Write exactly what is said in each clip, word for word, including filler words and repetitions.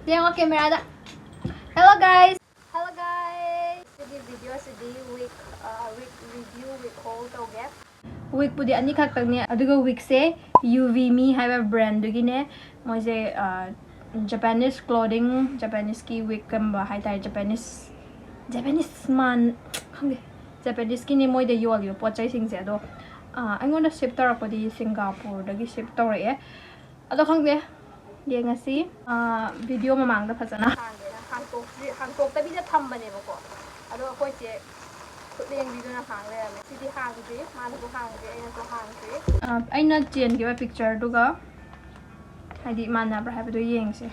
ꯌꯦꯡꯉꯣ ꯀꯦꯃꯦꯔꯥꯗ꯫ Hello guys. Hello guys. ꯁꯤꯒꯤ video ꯁꯤꯗꯤ wig, ꯑ, wig review, wig haul ꯇꯧꯒꯦ꯫ Wigꯄꯨꯗꯤ ꯑꯅꯤꯈꯛꯇꯪꯅꯦ, ꯑꯗꯨꯒ wigꯁꯦ ꯌꯨ ꯚꯤ ꯃꯤ ꯍꯥꯏꯕ brandꯗꯨꯒꯤꯅꯦ꯫ ꯃꯣꯏꯁꯦ, ꯑ, Japanese clothing, Japaneseꯀꯤ wigꯀꯨꯝꯕ ꯍꯥꯏꯇꯥꯔꯦ, Japanese, Japanese ꯃꯥꯟ-, ꯈꯪꯗꯦ, Japaneseꯀꯤꯅꯦ ꯃꯣꯏꯗ ꯌꯣꯜꯂꯤꯕ ꯄꯣꯠ ꯆꯩꯁꯤꯡꯁꯦ꯫ ꯑꯗꯣ, ꯑ, ꯑꯩꯉꯣꯟꯗ ship ꯇꯧꯔꯛꯄꯗꯤ Singaporeꯗꯒꯤ ship ꯇꯧꯔꯛꯑꯦ꯫ ꯑꯗꯣ ꯈꯪꯗꯦ, ꯌꯦꯡꯉꯁꯤ꯫ ꯑ, video ꯃꯃꯥꯡꯗ ꯐꯖꯅ ꯍꯥꯡꯒꯦꯅ ꯍꯥꯡꯇꯣꯛꯇ꯭ꯔꯤ-, ꯍꯥꯡꯇꯣꯛꯇꯕꯤꯗ ꯊꯝꯕꯅꯦꯕꯀꯣ꯫ ꯑꯗꯣ ꯑꯩꯈꯣꯏ ꯆꯦ ꯈꯨꯠꯂꯦꯡꯕꯤꯗꯨꯅ ꯍꯥꯡ ꯂꯩꯔꯝꯃꯦ꯫ ꯁꯤꯗꯤ ꯍꯥꯡꯗ꯭ꯔꯤ, ꯃꯥꯅꯁꯨ ꯍꯥꯡꯗ꯭ꯔꯤ, ꯑꯩꯅꯁꯨ ꯍꯥꯡꯗ꯭ꯔꯤ꯫ ꯑ, ꯑꯩꯅ ꯆꯦꯟꯈꯤꯕ pictureꯗꯨꯒ ꯍꯥꯏꯗꯤ ꯃꯥꯟꯅꯕ꯭ꯔꯥ ꯍꯥꯏꯕꯗꯣ ꯌꯦꯡꯁꯦ꯫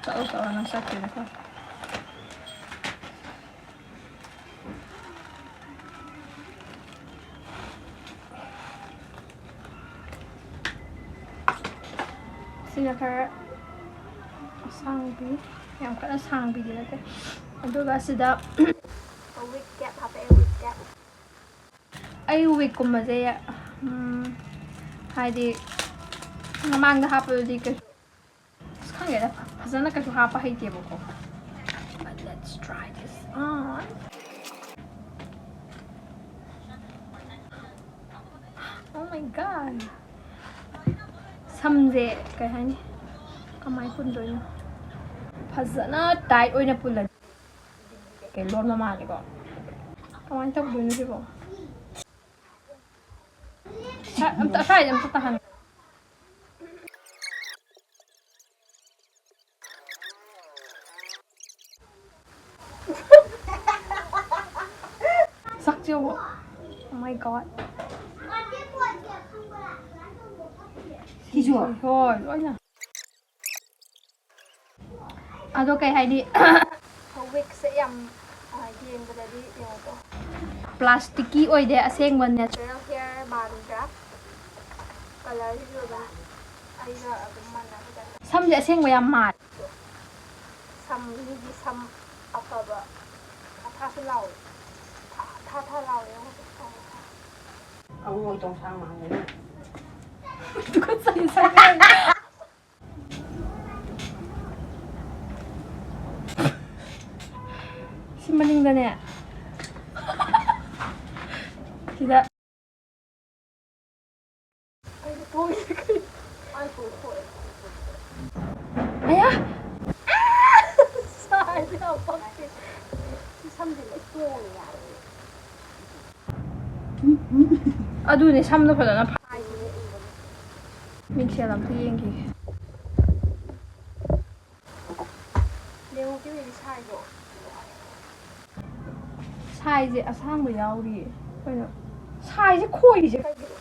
ꯆꯠꯂꯣ, ꯆꯠꯂꯣ, ꯅꯪ ꯆꯠꯈꯤꯕꯗꯣ꯫ ꯁꯤꯅ ꯈꯔ ꯑꯁꯥꯡꯕꯤ, ꯌꯥꯝ ꯀꯟꯅ ꯁꯥꯡꯕꯤꯗꯤ ꯅꯠꯇꯦ꯫ ꯑꯗꯨꯒ ꯁꯤꯗ wig cap ꯍꯥꯞꯄꯛꯑꯦ, wig cap꯫ ꯑꯩ wigꯀꯨꯝꯕꯁꯦ, ꯎꯝ, ꯍꯥꯏꯗꯤ ꯃꯃꯥꯡꯗ ꯍꯥꯞꯄꯗꯨꯗꯤ ꯀꯩꯁꯨ ꯑꯁ, ꯈꯪꯗꯦꯗ, ꯐꯖꯅ ꯀꯩꯁꯨ ꯍꯥꯞꯄ ꯍꯩꯇꯦꯕꯀꯣ꯫ But let's try this on. Oh my God. ꯁꯝꯁꯦ ꯀꯩ ꯍꯥꯏꯅꯤ? ꯀꯃꯥꯏ ꯄꯨꯟꯗꯣꯏꯅꯣ? ꯐꯖꯅ tight ꯑꯣꯏꯅ ꯄꯨꯜꯂꯗꯤ ꯀꯩ ꯂꯣꯟꯕ ꯃꯥꯜꯂꯦꯀꯣ? ꯀꯃꯥꯏꯅ ꯇꯧꯗꯣꯏꯅꯣ ꯁꯤꯕꯣ? ꯁ꯭ꯋꯥꯏ-, ꯑꯝꯇ, ꯁ꯭ꯋꯥꯏꯗ ꯑꯝꯇ ꯇꯥꯍꯟ-, ꯁꯛꯁꯤꯕꯨ꯫ Oh my God. ꯁꯤꯁꯨ? ꯍꯣꯏ, ꯂꯣꯏꯅ꯫ ꯑꯗꯣ ꯀꯩ ꯍꯥꯏꯅꯤ? Wigꯁꯦ ꯌꯥꯝ, ꯑ, ꯌꯦꯡꯕꯗꯗꯤ ꯌꯦꯡꯉꯨꯀꯣ꯫ Plasticꯀꯤ ꯑꯣꯏꯗꯦ, ꯑꯁꯦꯡꯕ natural hair ꯃꯥꯟꯗ꯭ꯔꯥ? Colourꯁꯤꯁꯨ ꯑꯗꯨꯝ ꯑꯩꯒ ꯑꯗꯨꯝ ꯃꯥꯟꯅꯕ type꯫ ꯁꯝꯁꯦ ꯑꯁꯦꯡꯕ ꯌꯥꯝ ꯃꯥꯜꯂꯦ꯫ ꯁꯝ, ꯃꯤꯒꯤ ꯁꯝ ꯑꯐꯕ ꯊꯥ ꯊꯥꯁꯨ ꯂꯥꯎꯋꯦ꯫ ꯊꯥ ꯊꯥ ꯊꯥ ꯂꯥꯎꯋꯦ ꯌꯦꯡꯉꯣ꯫ ꯑꯉꯧꯕ ꯆꯣꯡꯁꯥꯡ ꯃꯥꯟꯕꯅꯤ꯫ ꯇꯨꯀꯠꯆꯩ, ꯁꯝ ꯌꯥꯝ-, ꯁꯤ ꯃꯅꯤꯡꯗꯅꯦ꯫ ꯁꯤꯗ꯫ ꯑꯌꯥ! ꯁꯥꯏꯁꯦ ꯌꯥꯝ ꯄꯛꯇꯦ꯫ ꯁꯤ ꯁꯝꯁꯦ ꯂꯣꯏ ꯇꯣꯡꯉꯦ ꯌꯥꯔꯦ꯫ ꯑꯗꯨꯅꯦ, ꯁꯝꯗꯣ ꯐꯖꯅ ꯐꯥꯏꯗꯦ꯫ ꯃꯤꯡꯁꯦꯜ ꯑꯝꯇ ꯌꯦꯡꯈꯤꯒꯦ꯫ ꯌꯦꯡꯉꯨ, ꯀꯤꯋꯤꯒꯤ ꯁꯥꯏꯗꯣ꯫ ꯁꯥꯏꯁꯦ ꯑꯁꯥꯡꯕ ꯌꯥꯎꯔꯤꯌꯦ꯫ ꯀꯩꯅꯣ? ꯁꯥꯏꯁꯦ ꯈꯣꯏꯔꯤꯁꯦ ꯀꯩꯒꯤꯅꯣ?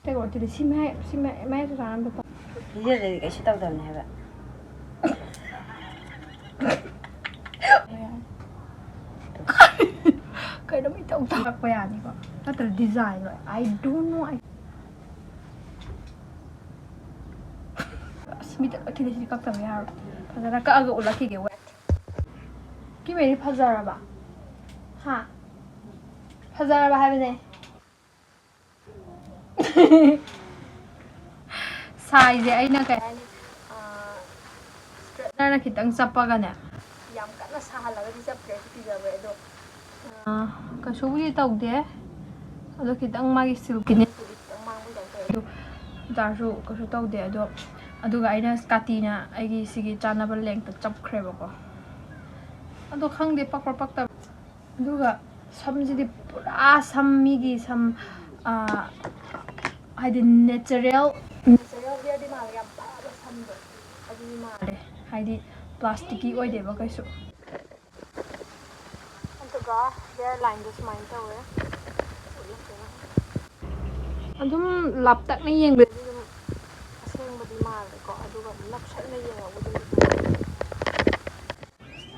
ꯀꯩꯅꯣ, ꯑꯗꯨꯗꯤ ꯁꯤ ꯃꯌꯥꯏ, ꯁꯤ ꯃꯌꯥꯏ, ꯃꯌꯥꯏ ꯆꯔꯥ ꯑꯝꯇ ꯄꯥ-, ꯄꯤꯖꯗ꯭ꯔꯗꯤ ꯀꯩꯁꯨ ꯇꯧꯗꯕꯅꯦ ꯍꯥꯏꯕ꯫ ꯀꯩꯅꯣ ꯃꯤ ꯇꯧ ꯇꯧꯔꯛꯄ ꯌꯥꯅꯤꯀꯣ? ꯅꯠꯇ꯭ꯔ design low? I don't know. I-, ꯑꯁ, ꯃꯤꯇ ꯂꯣꯏ ꯊꯤꯜꯂꯤ, ꯁꯤꯗꯤ ꯀꯛꯇꯕ ꯌꯥꯔꯣꯏ꯫ ꯐꯖꯅ ꯀꯛꯑꯒ ꯎꯠꯂꯛꯈꯤꯒꯦ, wait꯫ ꯀꯤꯋꯤꯗꯤ ꯐꯖꯔꯕ? ꯍꯥ? ꯐꯖꯔꯕ ꯍꯥꯏꯕꯅꯦ꯫ ꯁꯥꯏꯁꯦ ꯑꯩꯅ ꯀꯩ ꯍꯥꯏꯅꯤ, ꯑꯥ, straightenerꯅ ꯈꯤꯇꯪ ꯆꯞꯄꯒꯅꯦ, ꯌꯥꯝ ꯀꯟꯅ ꯁꯥꯍꯜꯂꯒꯗꯤ ꯆꯞꯇ꯭ꯔꯦ, ꯀꯤꯖꯕꯩ꯫ ꯑꯗꯣ, ꯑꯥ, ꯀꯩꯁꯨꯕꯨꯗꯤ ꯇꯧꯗꯦ꯫ ꯑꯗꯣ ꯈꯤꯇꯪ ꯃꯥꯒꯤ silkinessꯄꯨꯗꯤ ꯈꯤꯇꯪ ꯃꯥꯡꯕ ꯇꯧꯋꯦ꯫ ꯑꯗꯨ ꯇꯥꯔꯁꯨ ꯀꯩꯁꯨ ꯇꯧꯗꯦ꯫ ꯑꯗꯣ, ꯑꯗꯨꯒ ꯑꯩꯅ ꯀꯥꯇꯤꯅ ꯑꯩꯒꯤ ꯁꯤꯒꯤ ꯆꯥꯅꯕ lengthꯇ ꯆꯞꯈ꯭ꯔꯦꯕꯀꯣ꯫ ꯑꯗꯣ ꯈꯪꯗꯦ ꯄꯛꯄ꯭ꯔꯥ ꯄꯛꯇꯕ꯭ꯔꯥ꯫ ꯑꯗꯨꯒ ꯁꯝꯁꯤꯗꯤ ꯄꯨꯔꯥ ꯁꯝ, ꯃꯤꯒꯤ ꯁꯝ, ꯑꯥ, ꯍꯥꯏꯗꯤ natural, natural hairꯗꯤ ꯃꯥꯜꯂꯦ, ꯌꯥꯝ ꯐꯕ ꯁꯝꯗꯣ ꯑꯗꯨꯗꯤ ꯃꯥꯜꯂꯦ, ꯍꯥꯏꯗꯤ plasticꯀꯤ ꯑꯣꯏꯗꯦꯕ ꯀꯩꯁꯨ꯫ ꯑꯗꯨꯒ hair lineꯗꯣ ꯁꯨꯃꯥꯏꯅ ꯇꯧꯋꯦ꯫ ꯑꯗꯨꯝ ꯂꯥꯞꯇꯛꯅ ꯌꯦꯡꯕꯗꯗꯤ ꯑꯗꯨꯝ ꯑꯁꯦꯡꯕꯗꯤ ꯃꯥꯜꯂꯦꯀꯣ, ꯑꯗꯨꯒ ꯅꯛꯁꯛꯅ ꯌꯦꯡꯉꯕꯨꯗꯤ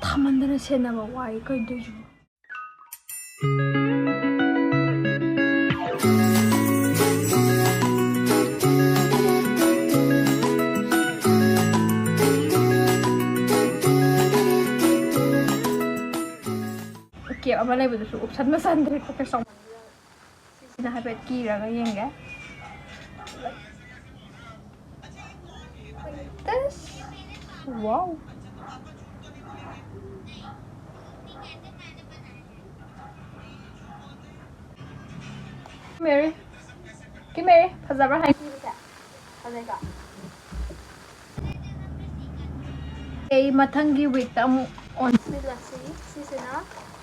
ꯊꯥꯃꯟꯗꯅ ꯁꯦꯟꯅꯕ ꯋꯥꯏ, ꯀꯩꯅꯣ ꯇꯧꯔꯤꯁꯤꯕꯣ? Cap ꯑꯃ ꯂꯩꯕꯗꯨꯁꯨ ꯎꯞꯁꯟꯕ ꯆꯟꯗ꯭ꯔꯦ, ꯈꯔ ꯆꯥꯎꯃꯟꯕ꯫ ꯁꯤꯁꯤꯅ ꯍꯥꯏꯐꯦꯠ ꯀꯤꯔꯒ ꯌꯦꯡꯒꯦ꯫ This? Wow. ꯃꯦꯔꯤ, ꯀꯤ ꯃꯦꯔꯤ, ꯐꯖꯕ꯭ꯔꯥ ꯍꯥꯏ? ꯐꯖꯩꯀꯣ? ꯑꯩ ꯃꯊꯪꯒꯤ ꯋꯤꯛꯇ ꯑꯃꯨꯛ ꯑꯣꯟꯁꯤꯜꯂꯁꯤ꯫ ꯁꯤꯁꯤꯅ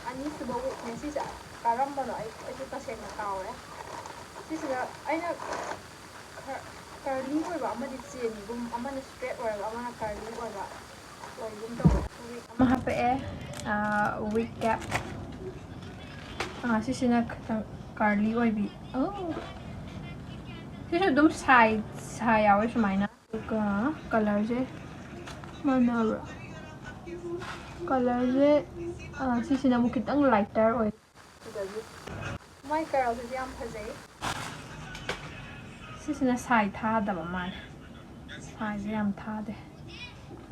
ꯑꯅꯤꯁꯨꯕ ꯋꯤꯛꯅꯦ꯫ ꯁꯤꯁꯦ ꯀꯔꯝꯕꯅꯣ? ꯑꯩ, ꯑꯩꯁꯨ ꯇꯁꯦꯡꯅ ꯀꯥꯎꯔꯦ꯫ ꯁꯤꯁꯤꯗ ꯑꯩꯅ ꯈꯔ ꯀꯔꯂꯤ ꯑꯣꯏꯕ ꯑꯃꯗꯤ ꯆꯦꯟꯒꯨꯝ, ꯑꯃꯅ ꯏꯁꯇ꯭ꯔꯦꯠ ꯑꯣꯏꯔꯒ ꯑꯃꯅ ꯀꯔꯂꯤ ꯑꯣꯏꯕ ꯑꯣꯏꯒꯨꯝ ꯇꯧꯋꯦ꯫ ꯋꯤꯛ ꯑꯃ ꯍꯥꯞꯄꯛꯑꯦ, ꯋꯤꯛ ꯀꯦꯞ꯫ ꯁꯤꯁꯤꯅ ꯈꯤꯇꯪ ꯀꯔꯂꯤ ꯑꯣꯏꯕꯤ꯫ ꯑꯣ, ꯁꯤꯁꯨ ꯑꯗꯨꯝ ꯁꯥꯏ, ꯁꯥꯏ ꯌꯥꯎꯋꯦ ꯁꯨꯃꯥꯏꯅ꯫ ꯑꯗꯨꯒ ꯀꯂꯔꯁꯦ ꯃꯥꯟꯅꯕ꯭ꯔꯥ? ꯀꯂꯔꯁꯦ, ꯑ, ꯁꯤꯁꯤꯅ ꯑꯃꯨꯛ ꯈꯤꯇꯪ ꯂꯥꯏꯇꯔ ꯑꯣꯏ꯫ ꯑꯗꯒꯤ ꯃꯥꯏ ꯀꯔꯜꯁꯤꯁꯨ ꯌꯥꯝ ꯐꯖꯩ꯫ ꯁꯤꯁꯤꯅ ꯁꯥꯏ ꯊꯥꯗꯕ ꯃꯥꯜꯂꯦ꯫ ꯁꯥꯏꯁꯦ ꯌꯥꯝ ꯊꯥꯗꯦ꯫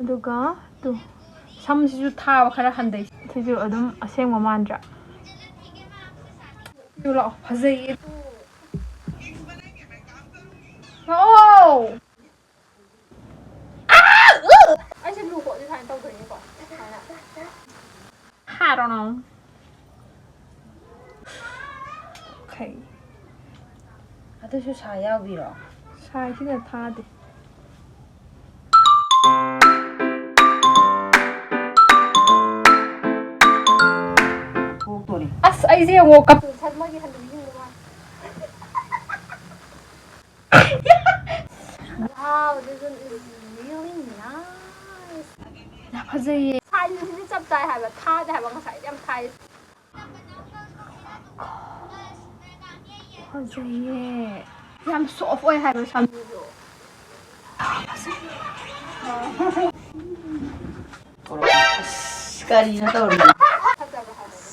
ꯑꯗꯨꯒ ꯇꯨ, ꯁꯝꯁꯤꯁꯨ ꯊꯥꯕ ꯈꯔ ꯍꯟꯊꯩ꯫ ꯁꯤꯁꯨ ꯑꯗꯨꯝ ꯑꯁꯦꯡꯕ ꯃꯥꯟꯗ꯭ꯔꯥ? ꯇꯨ ꯂꯥꯛꯑꯣ, ꯐꯖꯩꯌꯦ꯫ ꯂꯥꯛꯑꯣ꯫ ꯑꯩꯁꯦ ꯂꯨ ꯀꯣꯠꯂꯤ ꯁꯨꯃꯥꯏꯅ ꯇꯧꯗꯣꯏꯅꯤꯀꯣ꯫ ꯁꯨꯃꯥꯏꯅ꯫ I don't know. Okay. ꯑꯗꯨꯁꯨ ꯁꯥ ꯌꯥꯎꯕꯤꯔꯣ? ꯁꯥꯏꯁꯤꯅ ꯊꯥꯗꯦ꯫ ꯊꯣꯛꯇꯣꯔꯦ꯫ ꯑꯁ, ꯑꯩꯁꯦ ꯌꯦꯡꯉꯣ, ꯀꯞ-, ꯁꯛꯃꯒꯤ ꯍꯟꯅꯨꯕꯤ ꯌꯦꯡꯕ ꯃꯥꯜꯂꯦ꯫ Wow, this one is really nice. ꯌꯥꯝ ꯐꯖꯩꯌꯦ꯫ ꯁꯥꯏꯖꯁꯤꯗꯤ ꯆꯞ ꯆꯥꯏ ꯍꯥꯏꯕ, ꯊꯥꯗꯦ ꯍꯥꯏꯕ, ꯉꯁꯥꯏꯗꯤ ꯌꯥꯝ ꯊꯥꯏ꯫ ꯐꯖꯩꯌꯦ꯫ ꯌꯥꯝ soft ꯑꯣꯏ ꯍꯥꯏꯕ ꯁꯝꯁꯤꯁꯨ꯫ ꯑꯁ, ꯀꯔꯤꯅꯣ ꯇꯧꯔꯤꯁꯦ? ꯐꯖꯕ꯭ꯔꯥ ꯍꯥꯏꯕꯅꯦ꯫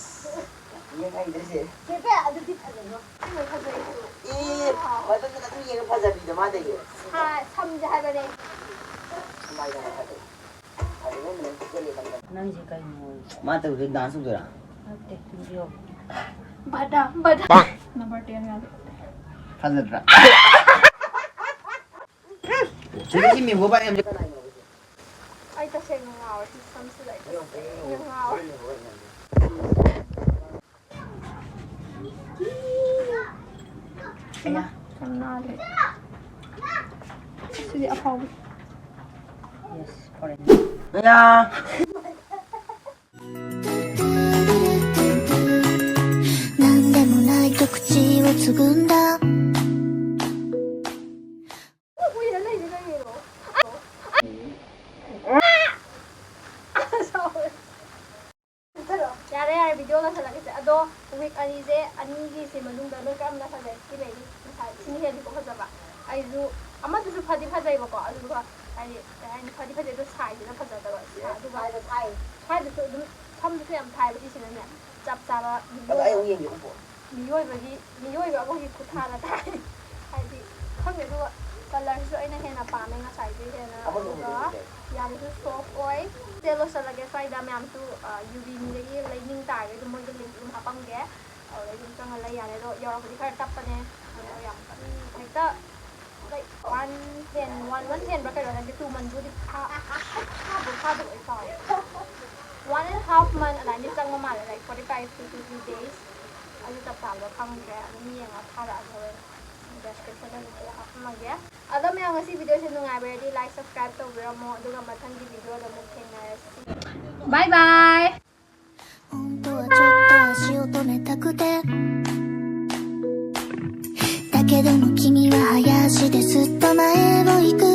ꯌꯦꯡ ꯍꯩꯗ꯭ꯔꯤꯁꯦ꯫ ꯆꯦ ꯄꯦ, ꯑꯗꯨꯗꯤ ꯐꯖꯩꯉꯣ꯫ ꯁꯤꯅ ꯐꯖꯩꯁꯨ꯫ ꯑꯦ, ꯃꯗꯨꯗ ꯑꯗꯨꯝ ꯌꯦꯡꯉ ꯐꯖꯕꯤꯗꯣ ꯃꯥ ꯇꯧꯏꯁꯦ꯫ ꯁꯥ-, ꯁꯝꯁꯦ ꯍꯥꯏꯕꯅꯦ꯫ ꯀꯃꯥꯏꯅ ꯐꯖꯩ? ꯐꯖꯕ ꯑꯃ ꯂꯣꯏ ꯄꯤꯖꯔꯦ ꯈꯪꯗꯦ꯫ ꯅꯪꯁꯦ ꯀꯩꯅꯣ? ꯃꯥ ꯇꯧꯗꯣꯏ dance ꯇꯧꯗꯣꯏꯔꯥ? ꯅꯠꯇꯦ, ꯇꯨꯝꯕꯤꯌꯣ꯫ ꯕꯗꯥꯝ, ꯕꯗꯥꯝ꯫ Number ten ꯌꯥꯗꯦ꯫ ꯐꯖꯗ꯭ꯔꯥ? ꯁꯤꯒꯤ ꯃꯦꯡꯒꯣ ꯕꯥꯏꯠ ꯑꯃꯁꯦ ꯀꯅꯥꯒꯤꯅꯣ? ꯑꯩ ꯇꯁꯦꯡꯅ ꯉꯥꯎꯔꯦ꯫ ꯁꯤ ꯁꯝꯁꯤꯗ ꯑꯩ ꯇꯁꯦꯡꯅ ꯉꯥꯎꯔꯦ꯫ ꯑꯌꯥ꯫ ꯌꯥꯝ ꯅꯥꯜꯂꯦ꯫ ꯑꯁꯤꯗꯤ ꯑꯐꯥꯎꯕꯤ꯫ Yes, foreign. ꯑꯌꯥ꯫ ꯌꯥꯔꯦ, ꯌꯥꯔꯦ, video ꯂꯣꯏꯁꯤꯜꯂꯒꯦꯁꯦ꯫ ꯑꯗꯣ week ꯑꯅꯤꯁꯦ, ꯑꯅꯤꯒꯤꯁꯤ ꯃꯅꯨꯡꯗ ꯅꯣꯏ ꯀꯔꯝꯕꯅ ꯐꯖꯩ? ꯁꯤ ꯂꯩꯔꯤ, ꯉꯁꯥꯏ ꯁꯤꯅ ꯍꯦꯜꯂꯤꯀꯣ ꯐꯖꯕ꯫ ꯑꯩꯁꯨ ꯑꯃꯗꯨꯁꯨ ꯐꯗꯤ ꯐꯖꯩꯕꯀꯣ, ꯑꯗꯨꯒ ꯍꯥꯏꯗꯤ ꯀꯩ ꯍꯥꯏꯅꯤ, ꯐꯗꯤ ꯐꯖꯩ, ꯑꯗꯣ ꯁꯥꯏꯁꯤꯅ ꯐꯖꯗꯕ꯫ ꯑꯗꯨꯒ ꯁ꯭ꯋꯥꯏꯗꯁꯨ ꯑꯗꯨꯝ ꯁꯝꯗꯨꯁꯨ ꯌꯥꯝ ꯊꯥꯏꯕ, ꯁꯤꯁꯤꯅꯅꯦ ꯆꯞ ꯆꯥꯕ ꯑꯗꯣ ꯑꯩ ꯑꯃꯨꯛ ꯌꯦꯡꯒꯦ, ꯎꯄꯨ꯫ ꯃꯤꯑꯣꯏꯕꯒꯤ, ꯃꯤꯑꯣꯏꯕ ꯑꯃꯒꯤ ꯈꯨꯊꯥꯅ ꯊꯥꯏ꯫ ꯍꯥꯏꯗꯤ ꯈꯪꯗꯦ, ꯑꯗꯨꯒ colourꯁꯨ ꯑꯩꯅ ꯍꯦꯟꯅ ꯄꯥꯝꯃꯦ ꯉꯁꯥꯏꯗꯤ ꯍꯦꯟꯅ꯫ ꯑꯃꯁꯨ ꯑꯗꯨꯒ ꯎꯗꯦ꯫ ꯌꯥꯝꯅꯁꯨ soft ꯑꯣꯏ꯫ ꯁꯦ ꯂꯣꯏꯁꯤꯜꯂꯒꯦ ꯁ꯭ꯋꯥꯏꯗ꯫ ꯃꯌꯥꯝꯁꯨ, ꯑ, UVꯅꯤꯗꯒꯤ ꯂꯩꯅꯤꯡ ꯇꯥꯔꯒꯗꯤ ꯃꯣꯏꯒꯤ link ꯑꯗꯨꯝ ꯍꯥꯞꯄꯝꯒꯦ, ꯑꯗꯨꯗꯩ ꯑꯗꯨꯝ ꯆꯪꯉ ꯂꯩ ꯌꯥꯔꯦ꯫ ꯑꯗꯣ ꯌꯧꯔꯛꯄꯗꯤ ꯈꯔ ꯇꯞꯄꯅꯦ꯫ ꯑꯗꯣ ꯌꯥꯝ ꯀꯟꯅ ꯍꯦꯛꯇ, like, one hand-, one month ꯍꯦꯟꯕ꯭ꯔꯥ ꯀꯩꯅꯣ, ꯅꯠꯇꯦ, two monthꯕꯨꯗꯤ ꯐꯥ-, ꯐꯥꯕ ꯐꯥꯗꯕ ꯑꯩ ꯀꯥꯎꯔꯦ꯫ One and half month ꯑꯗꯨꯃꯥꯏꯅ ꯆꯪꯕ ꯃꯥꯜꯂꯦ, like, forty five to fifty days꯫ ꯑꯗꯨ ꯆꯞ ꯆꯥꯕꯗꯣ ꯈꯪꯗ꯭ꯔꯦ, ꯑꯗꯨꯝ ꯌꯦꯡꯉ ꯊꯥꯔꯛꯑꯒꯦ ꯍꯣꯔꯦꯟ꯫ Descriptionꯗ link ꯍꯥꯞꯄꯝꯃꯒꯦ꯫ ꯑꯗꯣ ꯃꯌꯥꯝ, ꯉꯁꯤ videoꯁꯦ ꯅꯨꯡꯉꯥꯏꯕꯤꯔꯗꯤ like, subscribe ꯇꯧꯕꯤꯔꯝꯃꯣ, ꯑꯗꯨꯒ ꯃꯊꯪꯒꯤ videoꯗ ꯑꯃꯨꯛ ꯊꯦꯡꯅꯔꯁꯤ꯫ Bye bye! 本当はちょっと足を止めたくて。だけども君は早足でずっと前を行く。